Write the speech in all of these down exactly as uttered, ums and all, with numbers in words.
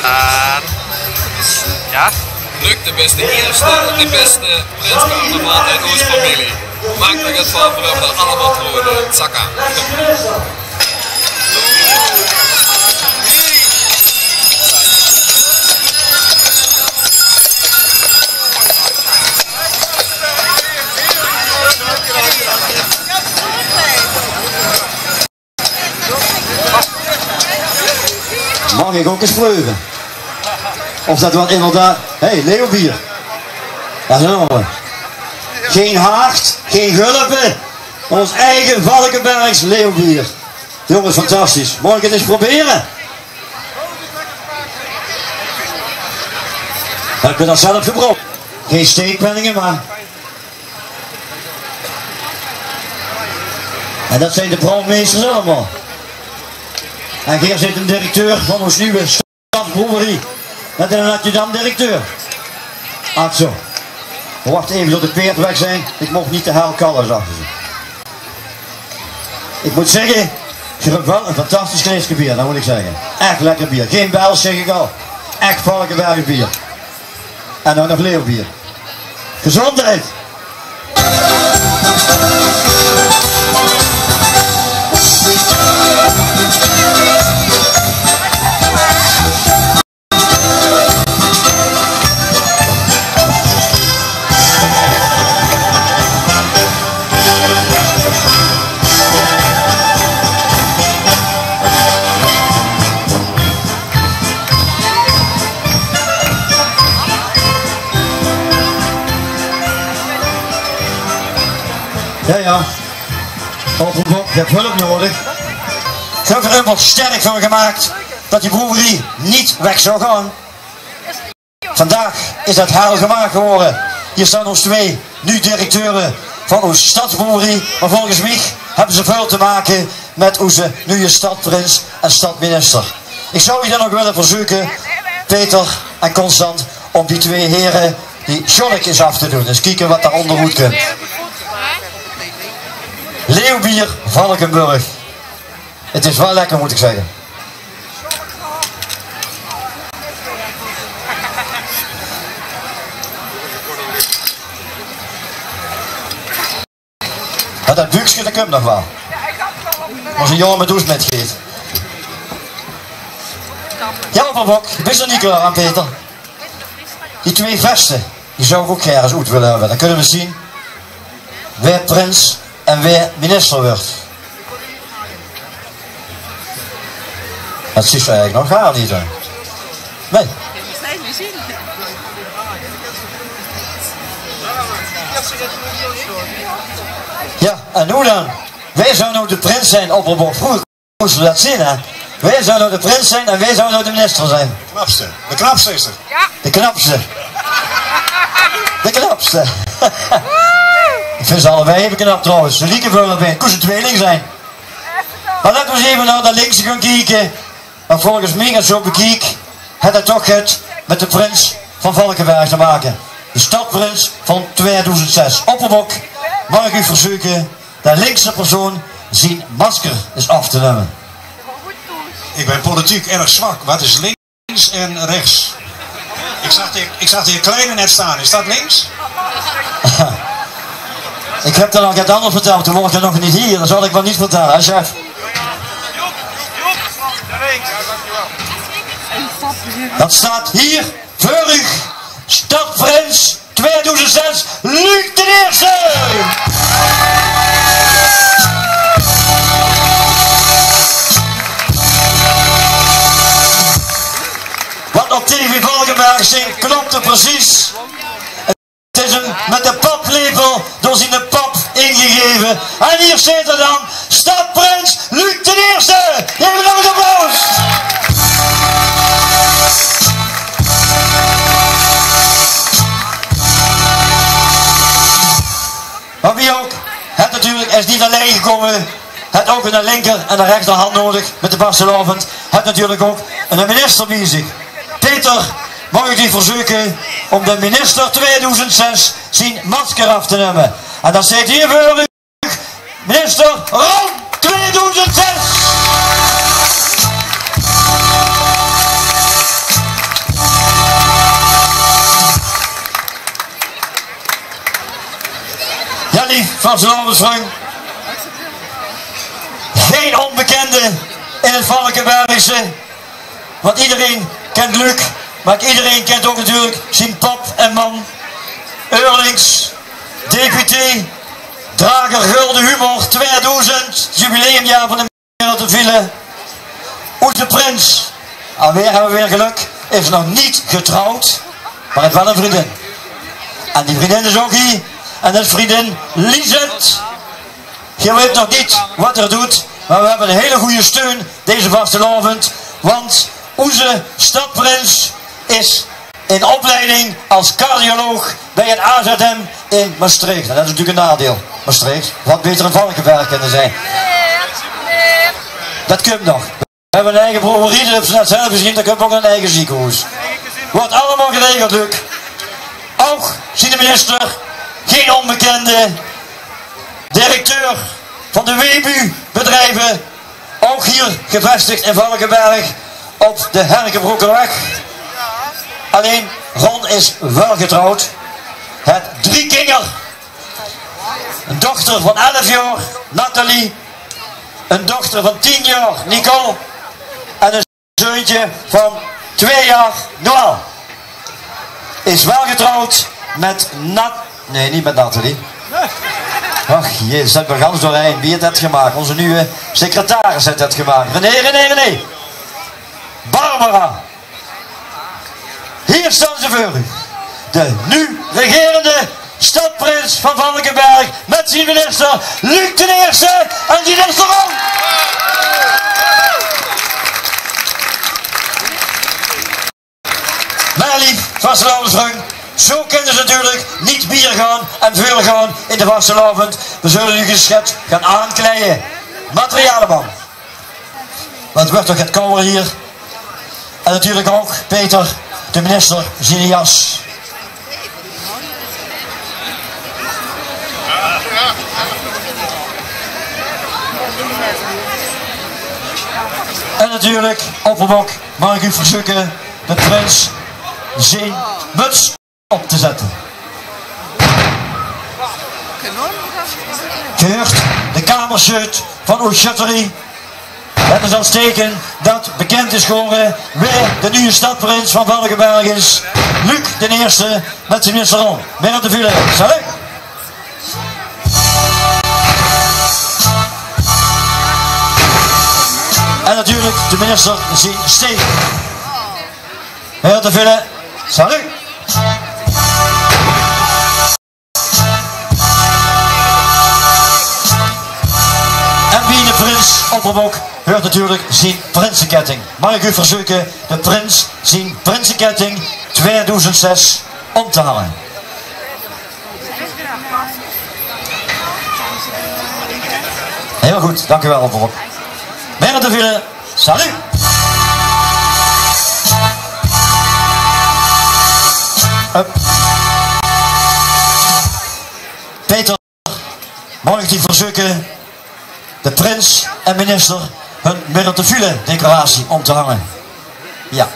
En, ja? Lök de bèste ierste, de bèste prins carnaval oet oos femilie. Maak d'r get van, veer höbbe d'r allemaol troi in. Tsaka. Maag ich ouch ins preuve? Of det waal inderdaad... Hé, Leobier. Dao zeen v'r. Gein haart, gein gulpe. Oos eige Valkebergs Leobier. Jónges, fantastisch. Maag ich 't ins probere? Höb ich det zelf geprobeerd? Gein steekpenninge, mer... En det zeen de brandmeesters allemaol. En hie zit de directeur van oos nuuj stadsbrouwerie. Mit 'nen adjudant-directeur. Ach zo. Wach effe tot de peerd weg zeen. Ich maag neet te hel kalle, zag ze. Ich mót zègke, geer höb waal ein fantastisch fleske beer, det mót ich zègke. Ech lekker beer. Gein Bels, zègk ich al. Ech Valkebergs beer. En dan nog Leobier. Gezóndheid! Jao, jao. Opperbok, geer höb hulp nudig. Geer höb d'r ummer sterk veur gemaak det die brouwerie neet weg zou gaon. Vandaag is det hel gemaak gewore. Hie staon oos twee nuuj directeure van oos stadsbrouwerie. Mer volges mich höbbe ze väöl te make mit oze nuje stadsprins en stadsminister. Ich zou uch dan ouch wille verzeuke, Peter en Constant, óm die twee here die sjollekes aaf te doon. Ins kieke waat dao ónger oet kump. Leobier Valkebergs. 't Is waal lekker, mót ich zègke. Mer det buukske, det kump nog waal. Oze jóng mit oes mitgeit. Jao, Opperbok, bis se neet klaor aan, Peter? Die twee vèste, die zou ich ouch gaer ins oet wille höbbe. Dan kónne v'r zeen wae prins en wae minister wuuert. Det zuus se eigelik nog gaar neet, hè? Nae. Jao, en noe dan? Wae zou noe de prins zeen, Opperbok? Vruuger kóste v'r det zeen, hè? Wae zou noe de prins zeen en wae zou noe de minister zeen? Knapste. De knapste is 't. De knapste. De knapste. Ich vinj ze allebei hiel knap trouwens. Ze lieke väöl op ein. Kóste tweeling zeen. Mer laot v'r ins effe nao de linkse gaon kieke. Mer volges mich, es ich zo bekiek, haet 't toch get mit de prins van Valkeberg te make. De stadsprins van tweedoezend zès. Opperbok, maag ich uch verzeuke de linkse persoon zien masker ins aaf te numme? Ich bön politiek erg zwak. Waat is links en rechts? Ich zag de, ich zag de heer Kleine net staon. Is det links? Ich höb 'm al get anders vertèld. Toen waor 'r nog neet hie. Det zal ich waal neet vertèlle, hè, chef? Det staot hie veur uch. Stadsprins tweedoezend zès, Luuk d'n Ierste! Waat op T V Valkeberg zeen, klopde precies. 't Is 'm mit de paplepel door ziene pap ingegeve. En hie zit 'r dan, stadsprins ouch 'n linker en 'n rechterhand nudig mit de vastelaovend. Haet natuurlik ouch 'ne minister bie zich. Peter, maag ich dich verzeuke óm de minister tweedoezend zes zien masker aaf te numme. En dan steit hie veur uch minister Ron tweedoezend zes. Jao, leef vastelaovesvrung. Gein ónbekènde in 't Valkebergse. Want ederein kènt Luc, mer ederein kènt ouch natuurlik zien pap en mam. Eurlings, deputé, drager Gulden Humor tweedoezend, jubileumjaor van de Merelteville. Oze prins, alweer höbbe v'r weer gelök, is nog neet getrouwd, mer haet waal 'n vriendin. En die vriendin is ouch hie, en det is vriendin Lisette. Geer weit nog neet waat geer doot, mer v'r höbbe 'n hiel gooj steun deze vastelaovend, want oze stadprins is in opleiding es cardioloog bie 't A Z M in Mestreech. Noe, det is natuurlik 'n nadeil. Mestreech, waat beter in Valkeberg kinne zeen. Det kump nog. V'r höbbe 'n eige brouwerie, det höbbe ze net zelf gezeen, dao kump ouch 'n eige zeekenhoes. Wuuert allemaol geregeld, Luc. Ouch zien de minister, gein ónbekènde, directeur van de Webu-bedrieve, ouch hie gevestig in Valkeberg op de Herkebroekerweg. Allein, Ron is waal getrouwd, haet drie kinger. 'n Dochter van elf jaor, Nathalie. 'n Dochter van tien jaor, Nicole. En 'n zeuntje van twee jaor, Noël. Is waal getrouwd mit Nat-, nae, neet mit Nathalie. Ach jezus, det begint gans doorhaer. Wae haet det gemaak? Oze nuje secretaris haet det gemaak. René, René, René. Barbara. Hie staon ze veur uch. De noe regerende stadprins van Valkeberg mit zien minister Luc d'n Ierste en zien minister Ron. Mer leef vastelaovesvrung, zo kinne ze natuurlik neet wiejer gaon en veur gaon in de vastelaovend. V'r zulle noe gesjik gaon aankleie. Materiaal, man. Want 't wuuert toch get kouwer hie. En natuurlik ouch, Peter, de minister zien jas. En natuurlik, opperbok, maag ich uch verzeuke de prins zien muts op te zètte. Gehuurd de kamersjeut van oos sjötterie. Det is es teike det bekènd is gewore wae de nuje stadprins van Valkeberg is. Luc d'n Ierste mit zien minister Ron. Merelteville, salut! En natuurlik de minister zien steek. Merelteville, salut! En bie de prins opperbok huuert natuurlik zien prinsekètting. Maag ich uch verzeuke de prins zien prinsekètting tweedoezend zes óm te hange? Hiel good, dank uch waal, opperbok. Merelteville, salut! Hup. Peter, maag ich dich verzeuke de prins en minister hun Merelteville-decoratie óm te hange? Jao.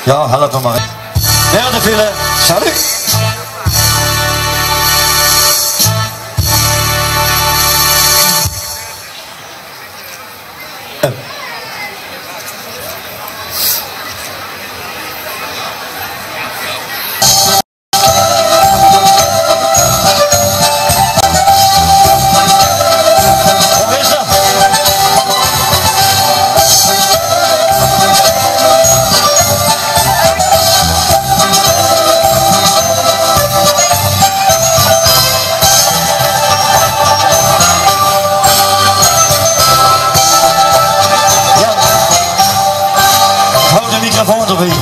Jao, help mich mer. Merelteville, salut! Jao. Haw de microfoon d'rbie.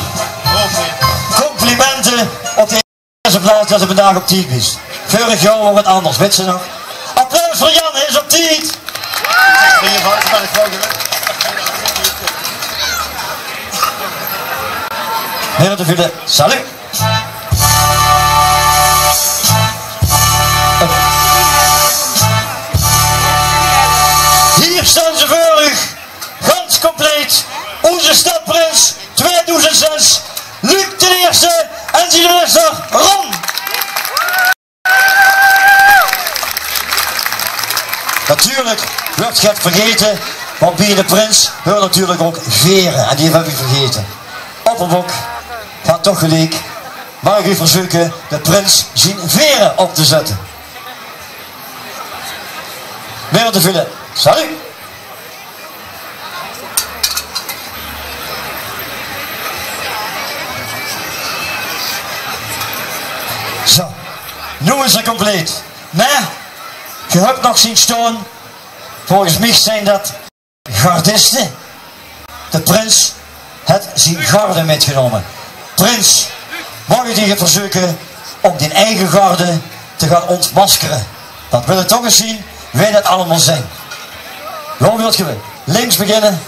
Complimente op de ierste plaats det se vandaag op tied bis. Veurig jaor waor 't anders, wèt ze nog? Applaus veur Jan, hae is op tied. Heren de Ville, salut. Hie staon ze veur uch, gans compleet. Oze stadprins twiedoezend zès, Luc d'n Ierste en zien minister Ron. Natuurlik weurt get vergaete, want bie de prins heurt natuurlik ouk vere. En die höb ich vergaete. Opperbok, gaot toch geliek. Maag ich uch verzeuke de prins zien vere op te zètte? Heren de Ville, salut! Zo, noe is 'r compleet. Mer, geer höbt nog zeen staon. Volges mich zeen dat gardiste. De prins haet zien garde mitgenómme. Prins, maag ich dich verzeuke óm dien eige garde te gaon óntmaskere? Dat wille v'r toch ins zeen, wae dat allemaol zeen. Wao wilt geer links beginne?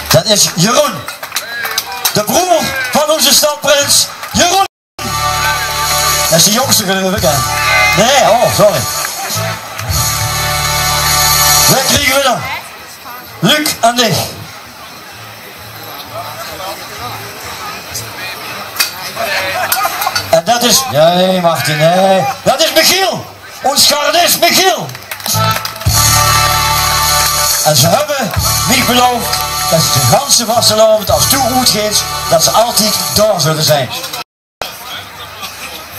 Dat is Jeroen. De broor van oze stadprins, Jeroen. Dat is de jóngste, geluif ich, hè? Nae, oh, sorry. Wae kriege v'r dan? Luc, aan dich. En dat is, nae, Martin, nae. Dat is Michiel. Oze gardist Michiel. En ze höbbe mich belaof dat ze de ganse vastelaovend, es doe oetgeis, dat ze altied dao zulle zeen.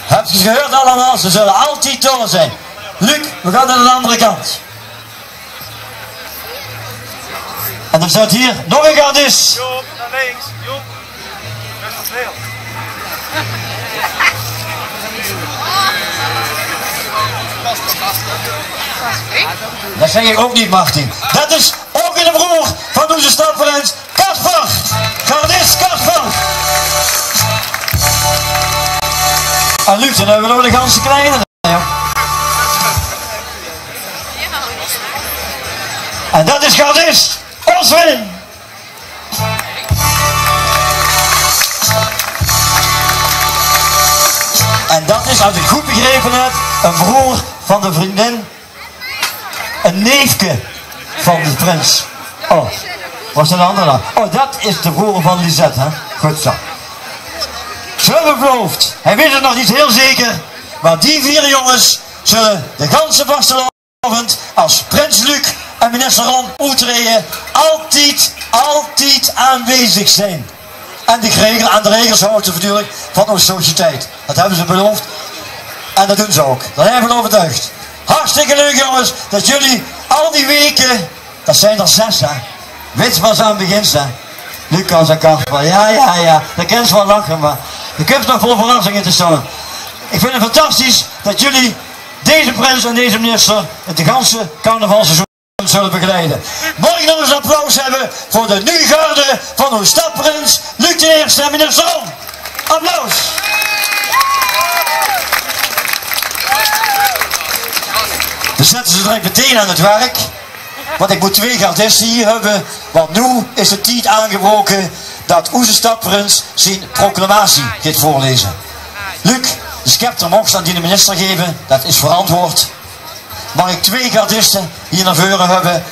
Höb geer 't gehuurd allemaol? Ze zulle altied dao zeen. Luc, v'r gaon nao de anger kant. En d'r steit hie nog eine gardist. Joep, nao links. Joep. Dat is te väöl. Dat zègk ich ouch neet, Martin. Dat is ouch eine broor van oze stadprins. Kasper! Gardist Kasper! En Luc, dan höbbe v'r nog de ganse kleine, hè. En dat is gardist Oswin! En dat is, es ich 't good begrepe höb, eine broor van de vriendin Ein neefke van de prins. Oh, waat is 'nen anger dan? Oh, dat is de broor van Lisette, hè? Good zo. Ze höbbe beloofd, hae weit 't nog neet hiel zeker, mer die veer jónges zulle de ganse vastelaovend, es prins Luc en minister Ron oetraeje, altied, altied aanwezig zeen. En de regel-, aan de regels haoje natuurlik van oze sociëteit. Dat höbbe ze beloofd. En dat doon ze ouch. Dao bön ich van euvertuig. Hartstikke leuk, jónges, dat geer al die waeke, dat zeen d'r zès, hè. Wits waat se aan begins, hè. Lucas en Casper. Jao, jao, jao. Dao kins se waal lache, mer d'r kump nog vol verrassinge te staon. Ich vinj 't fantastisch dat geer deze prins en deze minister 't ganse carnavalsseizoen zulle begeleide. Maag ich nog ins ein applaus höbbe veur de nuuj garde van oze stadprins, Luc d'n Ierste en minister Ron. Applaus! Dan zètte ze zich direk metein aan 't werk, want ich mót twee gardiste hie höbbe, want noe is de tied aangebroke dat oze stadprins zien proclamatie geit veurlaeze. Luc, de scepter moogs se aan diene minister gaeve, dat is verantwoord. Maag ich twee gardiste hie nao veure höbbe,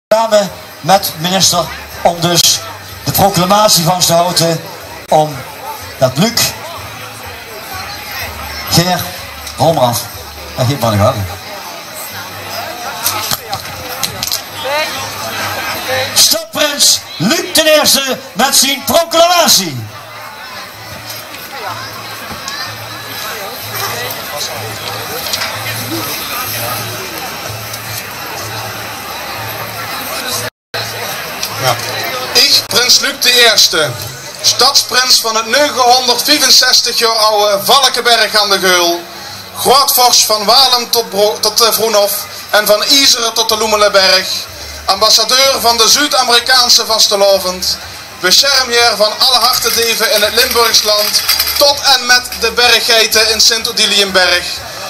same mit minister, óm dus de proclamatie vas te haoje, óm dat Luc, Ger, Ron, Ralf, en geef maar de garde. Stadprins Luc d'n Ierste mit zien proclamatie. Jao. Ich, prins Luc d'n Ierste, stadsprins van 't neugehóngerdviefensestig jaor aw Valkeberg aan de Geul, groeatvors van Walum tot Bro-, tot, eh, Vroenhof en van Iezere tot de Loemelenberg, Ambassadeur van de Zuid-Amerikaanse vastelaovend, besjermheer van alle hartedeve in het Limburgs land, tot en met de berggeite in Sint-Odiliënberg,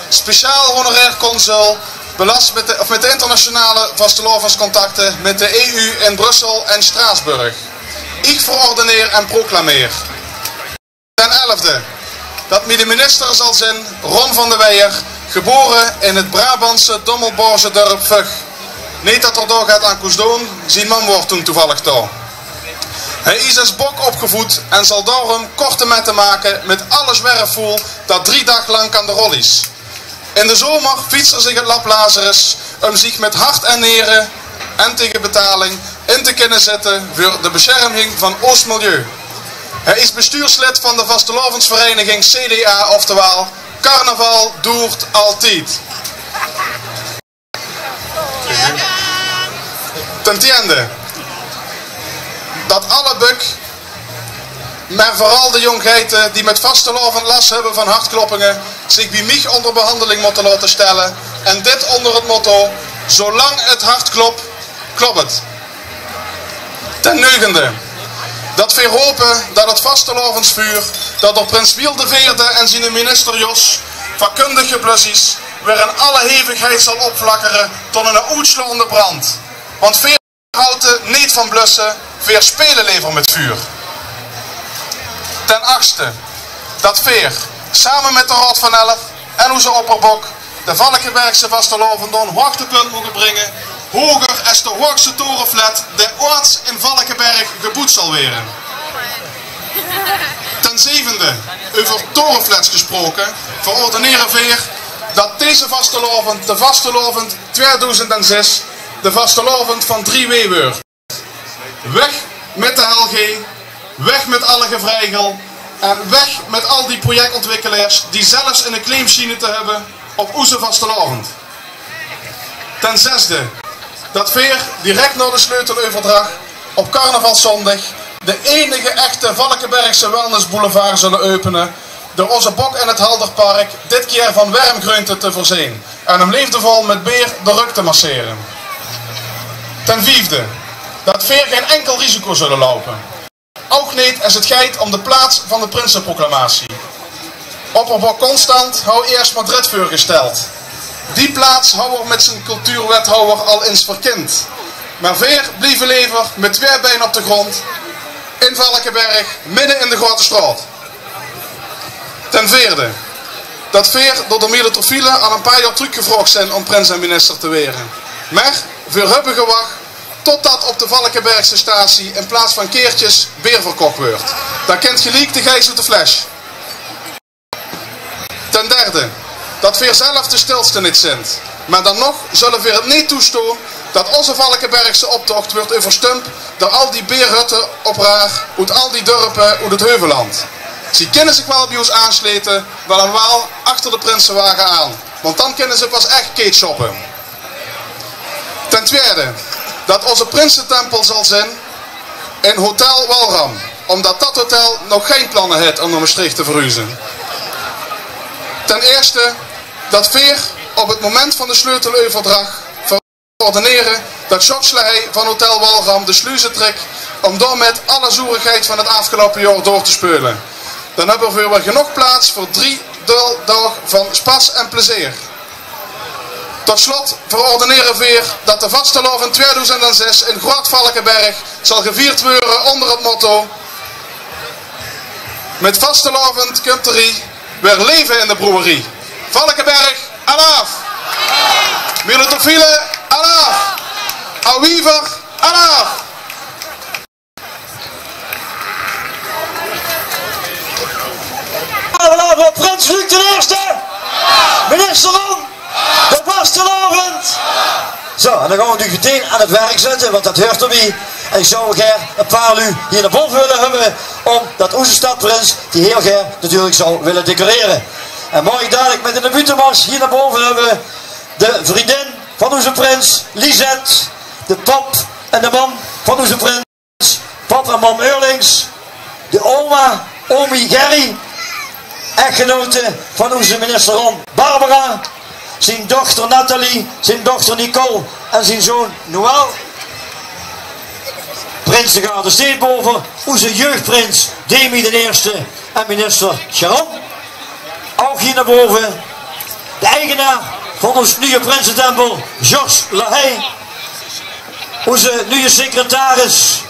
speciaal honorair consul, belast met de, of met de internationale vastelaovescontacte met de E U in Brussel en Straatsburg. Ich verordeneer en proclameer. Ten elfde, dat mie de minister zal zin, Ron van de Weijer, gebore in het Brabantse Dommelborze dörp Vug. Neet dat er dao get aan kós doon, zien mam woort toen toevallig dao. Hae is es bok opgevoed en zal daorum korte mette make met alle zwerfvoel dat drie daag lank aan de rol is. In de zomer fiets er zich het lap Lazarus um zich met hart en nere en tege betaling in te kinne zette veur de besjerming van oos milieu. Hae is bestuurslid van de vastelaovesvereiniging C D A, oftewel Carnaval doert altied. Ten tiende, dat alle bök, mer veural de jong geite die met vastelaovend las höbbe van hartkloppinge, zich bie mich onder behandeling mótte laote stelle, en dit onder het motto: zolang het hart klop, klop het. Ten negende, dat veer hope dat het vastelaovesvuur dat door prins Wiel de Veerde en ziene minister Jos vakkundig geblus is, weer in alle hevigheid zal opflakkere tot 'ne oetslaonde brand. Want veer haote neet van blusse, veer spele lever met vuur. Ten achtste, dat veer, same met de Raod van Elf en oze opperbok, de Valkebergse vastelaovend nao 'n hoogtepunt moge bringe, hoger es de hoogste toreflat dae oeats in Valkeberg geboet zal waere. Ten zevende, euver toreflats gesproke, verordenere veer dat deze vastelaovend, de vastelaovend twiedoezend en zes, de vastelaovend van drie W weurt. Weg met de L G, weg met alle gevreigel en weg met al die projectontwikkelaars die zelfs 'ne claim ziene te höbbe op oze vastelaovend. Ten zesde, dat veer direct nao de sleuteleuverdrach op carnavalszóndig de enige echte Valkebergse wellnessboulevard zulle äöpene door oze bok in het Halderpark dit kier van werm greunte te veurzeen en um leefdevol met beer de rök te massere. Ten viefde, dat veer gein enkel risico zulle loupe. Ouch neet es het geit um de plaats van de prinseproclamatie. Opperbok Constant haw eers Madrid veurgesteld. Die plaats haw er met zien cultuurwethouwer al ins verkind. Mer veer blieve lever met twee bein op de grond in Valkeberg, midde in de grote straot. Ten veerde, dat veer door de Milotofiele al 'n paar jaor trök gevraog zeen um prins en minister te waere. Mer veer höbbe gewach totdat op de Valkebergse statie in plaats van keertjes beer verkoch weurt. Dan kint geliek de geis oet de fles. Ten derde, dat veer zelf de stilste neet zint. Mer dan nog zulle veer het neet toestoon dat oze Valkebergse optocht weurt euverstump door al die beerhutte op raar oet al die dörpe oet het Heuvelland. Zie kinne zich waal bie oos aanslete, mer dan waal achter de prinsewage aan, want dan kinne ze pas ech keetshoppe. Ten twiede, dat oze prinsetempel zal zin in Hotel Walram, umdat dat hotel nog gein planne het um nao Mestreech te verhuze. Ten ierste, dat veer op het moment van de sleuteleuverdrach verordenere dat George Lahey van Hotel Walram de sluze trek um dao met alle zoerigheid van het aafgeloupe jaor door te speule. Dan höbbe veer weer genóg plaats veur drie daag van spas en plezeer. Tot slot verordenere veer dat de vastelaovend twiedoezend en zes in Groot Valkeberg zal gevierd weure onder het motto: met vastelaovend kump d'r hie weer leve in de brouwerie. Valkeberg, alaaf! Milotofiele, alaaf! Auw Wiever, alaaf! Alaaf veur prins Luc d'n Ierste, minister Ron, de vastelaovend. Zo, en dan gaon v'r noe meteen aan het werk zette, want dat heurt d'rbie. En ich zou gaer ein paar luuj hie nao bove wille höbbe, umdat oze stadprins die hiel gaer natuurlik zou wille decorere. En maag ich dalik mit in de buuttemars hie nao bove höbbe de vriendin van oze prins, Lisette, de pap en de mam van oze prins, pap en mam Eurlings, de oma, omi Gerry, echtgenote van oze minister Ron, Barbara, zien dochter Nathalie, zien dochter Nicole en zien zoon Noël. Prinsegarde steit bove, oze jeugprins Demi d'n Ierste en minister Geron. Ouch hie nao bove de eigenaar van ós nuje prinsentempel, Georges Lahey. Oze nuje secretaris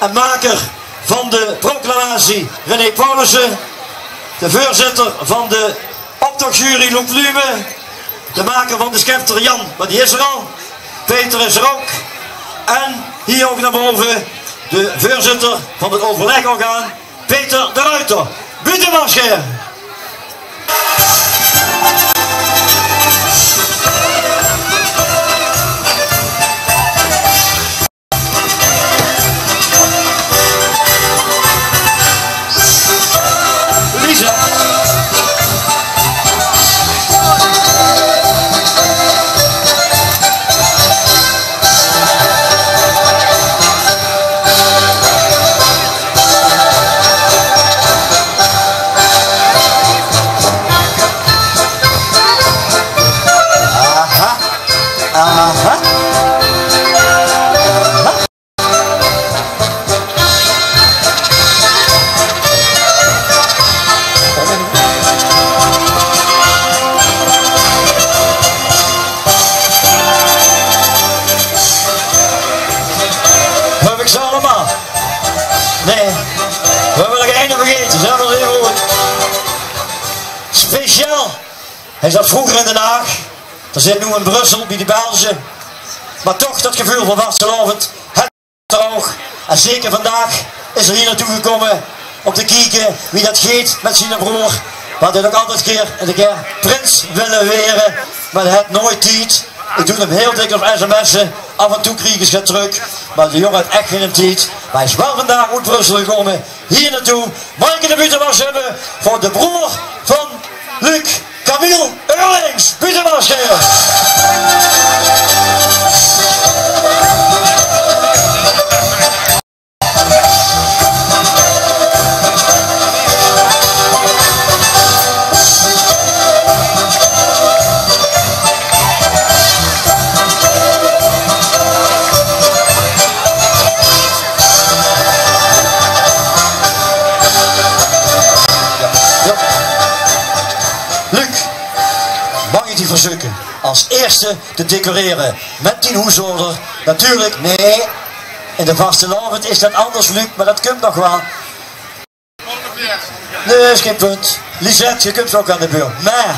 en maker van de proclamatie, René Paulussen. De veurzitter van de optochjury, Loek Lumen. De maker van de schepter, Jan, mer die is d'r al. Peter is d'r ouch. En hie ouch nao bove de veurzitter van 't euverlegorgaan, Peter de Ruiter. Buuttemars gaer. Lisa. Aha. Aha. Höb ich ze allemaol? Nae. Veer höbbe d'r eine vergaete, zeen veer hiel good. Speciaal. Hae zaot vreuger in Den Haag. Dae zit noe in Brussel bie de Belge. Mer toch det geveul van vastelaovend haet 'r ouch. En zeker vandaag is 'r hie nao toe gekómme óm te kieke wie det geit mit ziene broor. Waat hae ouch altied ein kier, ein kier prins wól waere, mer hae haet noeats tied. Ich doon 'm hiel dèks sms'e, aaf en toe krieg ich get trök, mer de jóng haet ech geine tied. Mer hae is waal vandaag oet Brussel gekómme hie nao toe. Maag ich de buuttemars höbbe veur de broor van Luc, Camille Eurlings? Buuttemars gaer. Luc, maag ich dich verzeuke es ierste te decorere mit dien hoesorder? Natuurlik, nae, in de vastelaovend is det anders, Luc, mer det kump nog waal. Nae, is gein punt. Lisette, doe kums ouch aan de beurt. Mer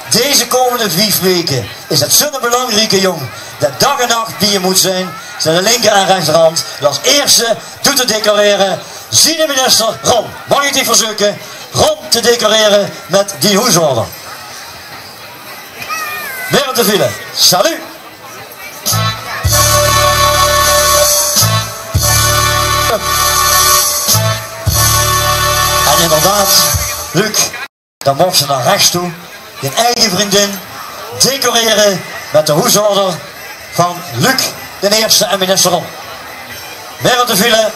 deze kómmende vief waeke is 't zoe'n belangrieke jóng dae daag en nach bie dich mót zeen. Zeen de linker- en rechterhand. Dus es ierste doet te decorere ziene minister Ron. Maag ich dich verzeuke Ron te decorere mit dien hoesorder? Weer op de file. Salut! En inderdaad, Luc, dan moogs se nao rechs toe dien eige vriendin decorere mit de hoesorder van Luc d'n Ierste en minister Ron. Weer op de file.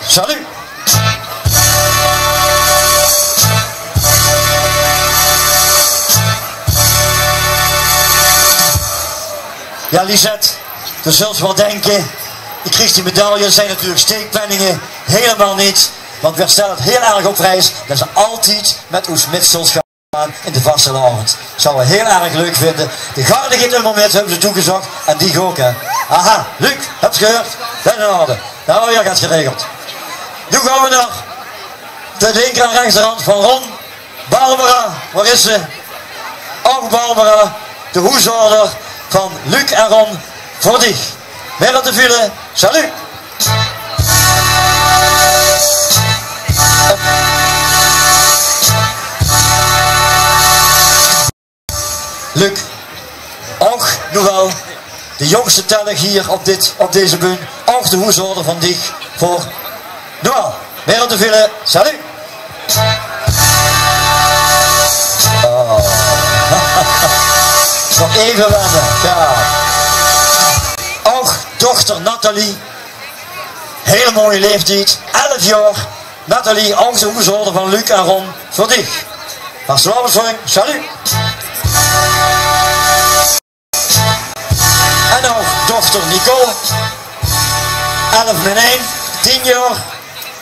Salut! Jao, Lisette, doe zöls waal dinke, ich krieg die medailles, zeen natuurlik steekpenninge, hielemaol neet. Want veer stèlle 't hiel erg op pries det se altied mit ós mit zöls gaon in de vastelaovend. Zouwe veer hiel erg leuk vinje. De garde geit ummer mit, höbbe ze toegezag. En die ouch, hè. Aha, Luc, höbs se gehuurd? Det is in orde. Noe, jao, geit geregeld. Noe gaon veer nao de linker- en rechterhand van Ron. Barbara, wo is ze? Och, Barbara, de hoesorder van Luc en Ron veur dich. Weer op de file. Salut! Luc, ouch noe waal de jóngste teller hie op dit, op deze bühne. Ouch de hoesorder van dich veur noe waal. Weer op de file. Salut! Oh. Nog effe wenne. Jao. Ouch dochter Nathalie. Hiel moeie laeftied. Elf jaor. Nathalie, ouch de hoesorder van Luc en Ron veur dich. Vastelaovesvrind, salut. En ouch dochter Nicole. Elf min ein, tien jaor.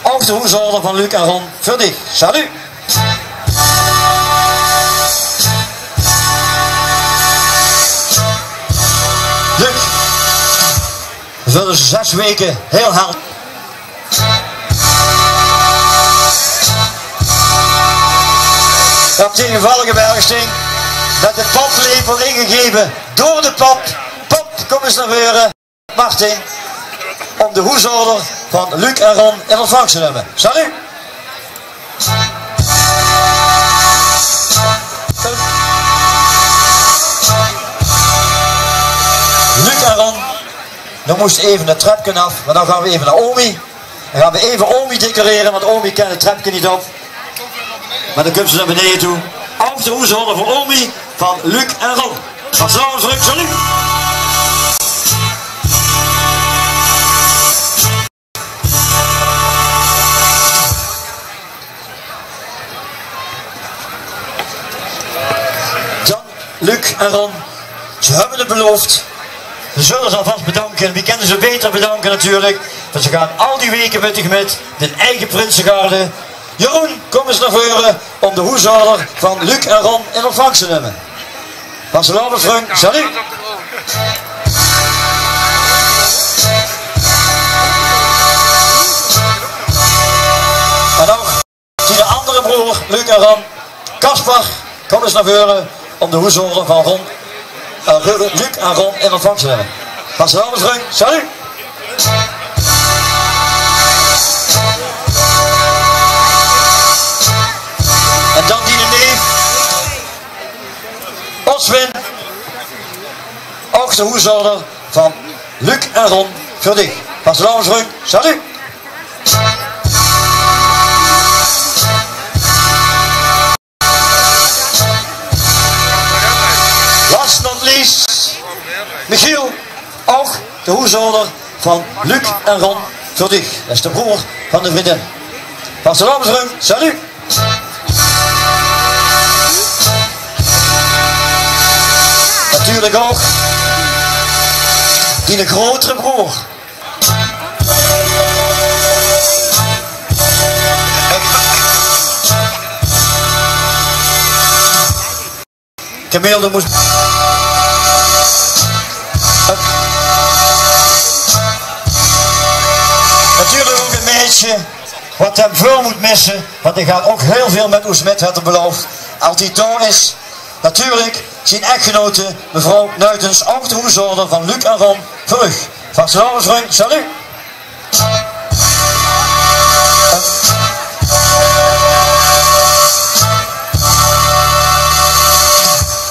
Ouch de hoesorde van Luc en Ron veur dich. Salut! Luc, veur de zes weke hiel hel. Op die gevallige bergsting mit de paplepel ingegeve door de pap. Pap, kóm ins nao veure. Martin, óm de hoesorde van Luc en Ron in ontvangs te numme. Salut! Luc en Ron, dan mós se effe 't trepke aaf, want dan gaon v'r effe nao Omi. Dan gaon v'r effe Omi decorere, want Omi kin 't trepke neet op. Mer dan kump ze nao beneje toe. Ouch de hoesorde veur Omi van Luc en Ron. Vastelaovesvrung, salut! Dan, Luc en Ron, ze höbbe 't beloofd. V'r zölle ze alvas bedanke. Wie kinne v'r ze baeter bedanke natuurlik? Want ze gaon al die weke mit dich mit, de eige prinsegarde. Jeroen, kóm ins nao veure óm de hoesorde van Luc en Ron in ontvangs te numme. Vastelaovesvrung, salut! En ouch dien andere broor, Luc en Ron. Caspar, kóm ins nao veure óm de hoesorde van Ron, eh, Luc en Ron in ontvangs te numme. Vastelaovesvrung, salut! En dan dien neef, Oswin. Ouch de hoesorde van Luc en Ron veur dich. Vastelaovesvrung, salut! Last not least, Michiel, ouch de hoesorde van Luc en Ron veur dich. Det is de broor van de vriendin. Vastelaovesvrung, salut! Natuurlik ouch dien grotere broor. Camille, de mós... Natuurlik ouch 't maedje wat 'm väöl mót misse, want hae geit ouch hiel väöl mit ós mit, haet 'r belaof. Altied dao is natuurlik zien echtgenote, mevrouw Nuitens, ouch de hoesorde van Luc en Ron veur uch. Vastelaovesvrung, salut!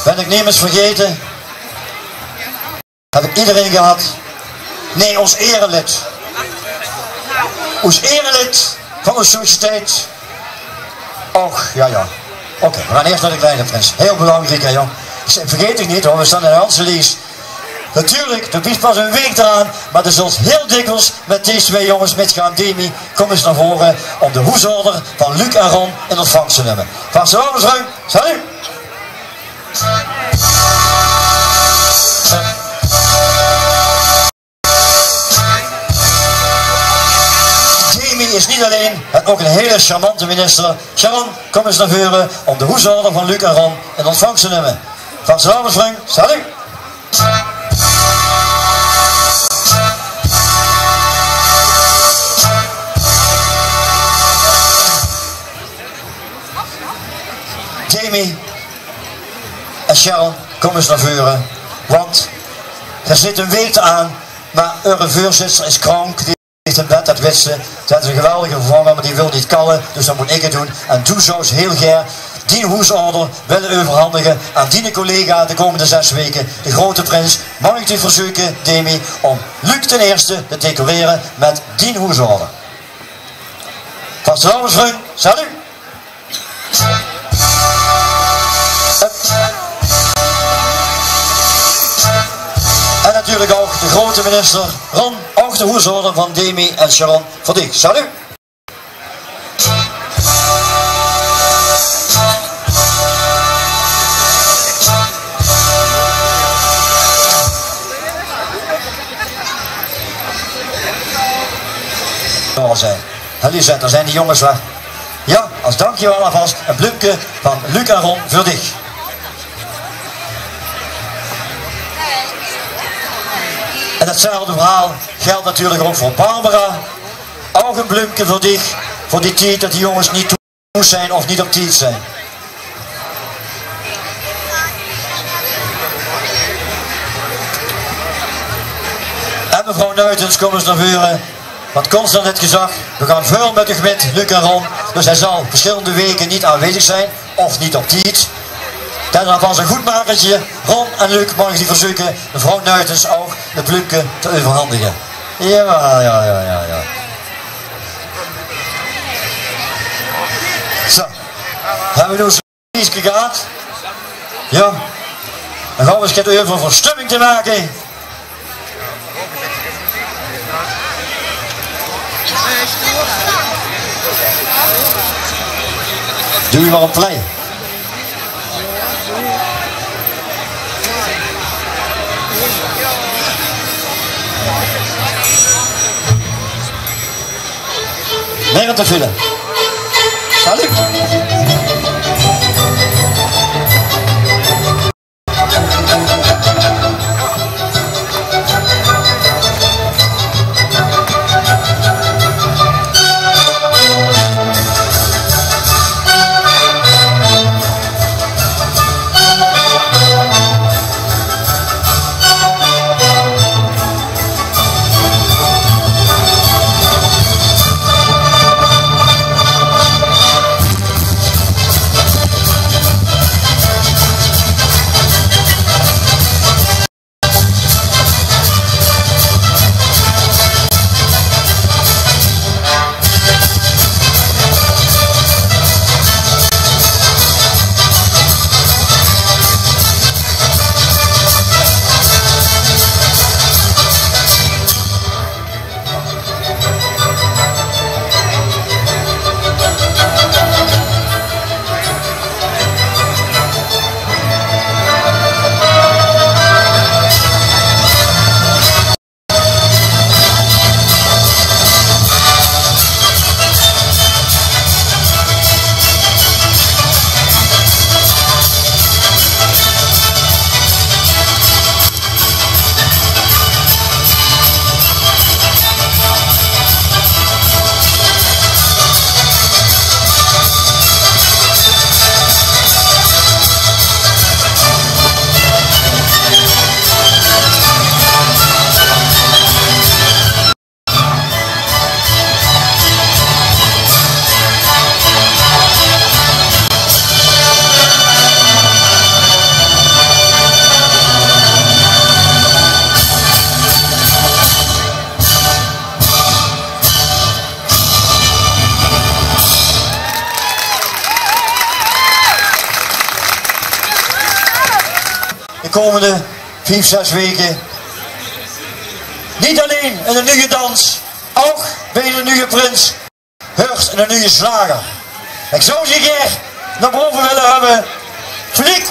Bön ich nemes vergaete? Höb ich ederein gehad? Nae, ós erelid. Ós erelid van ós sociëteit. Och, jao, jao. Oké, v'r gaon iers nao de kleine prins. Hiel belangriek, hè, jóng. Vergaet dich neet, huur. V'r staon in de ganse lies. Natuurlik, doe bis pas ein waek d'raan, mer doe zöls hiel dikwiels mit dees twee jónges mitgaon. Demi, kóm ins nao veure óm de hoesorde van Luc en Ron in ontvangs te numme. Vastelaovesvrung, salut! Demi is neet allein, haet ouch ein hiel charmante minister. Sharon, kóm ins nao veure óm de hoesorde van Luc en Ron in ontvangs te numme. Vastelaovesvrung, salut! Demi en Sharon, kóm ins nao veure, want geer zit ein waek d'raan, mer eure veurzitter is krank, die ligk in bed, det wits se. Ze haet ein geweldige vervanger, mer die wil neet kalle, dus dan mót ich 't doon. En doe zóws hiel gaer dien hoesorde wille euverhandige aan diene collega de kómmende zes waeke, de groeate prins. Maag ich dich verzeuke, Demi, óm Luc d'n Ierste te decorere mit dien hoesorde? Vastelaovesvrung, salut! En natuurlik ouch de groeate minister Ron, ouch de hoesorde van Demi en Sharon veur dich. Salut! Jao, zèk. Hè, Lisette, dao zeen die jónges weer. Jao, es dankjewel alvas e bleumke van Luc en Ron veur dich. En datzelfde verhaol geldj natuurlik ouch veur Barbara. Ouch e bleumke veur dich, veur dien tied det die jónges neet thoes zeen of neet op tied zeen. En mevrouw Nuitens, kóm ins nao veure. Want Constant haet gezag, veer gaon väöl mit uch mit, Luc en Ron. Dus hae zal versjillende weke neet aanwezig zeen of neet op tied. Det is alvas e good makertje. Ron en Luc, maag ich uch verzeuke mevrouw Nuitens ouch e bleumke te euverhandige? Jao, jao, jao, jao, jao. Zo. Höbbe v'r noe zo'n pries gehad? Jao. Dan gaon v'r ins get euver veur stumming te make. Doon v'r mer op play. Neet te völle. Salut! De kómmende vief, zès weke neet allein eine nuje dans, ouch bie eine nuje prins heurt eine nuje sjlager. Ich zou ze gaer nao bove wille höbbe. Fliek!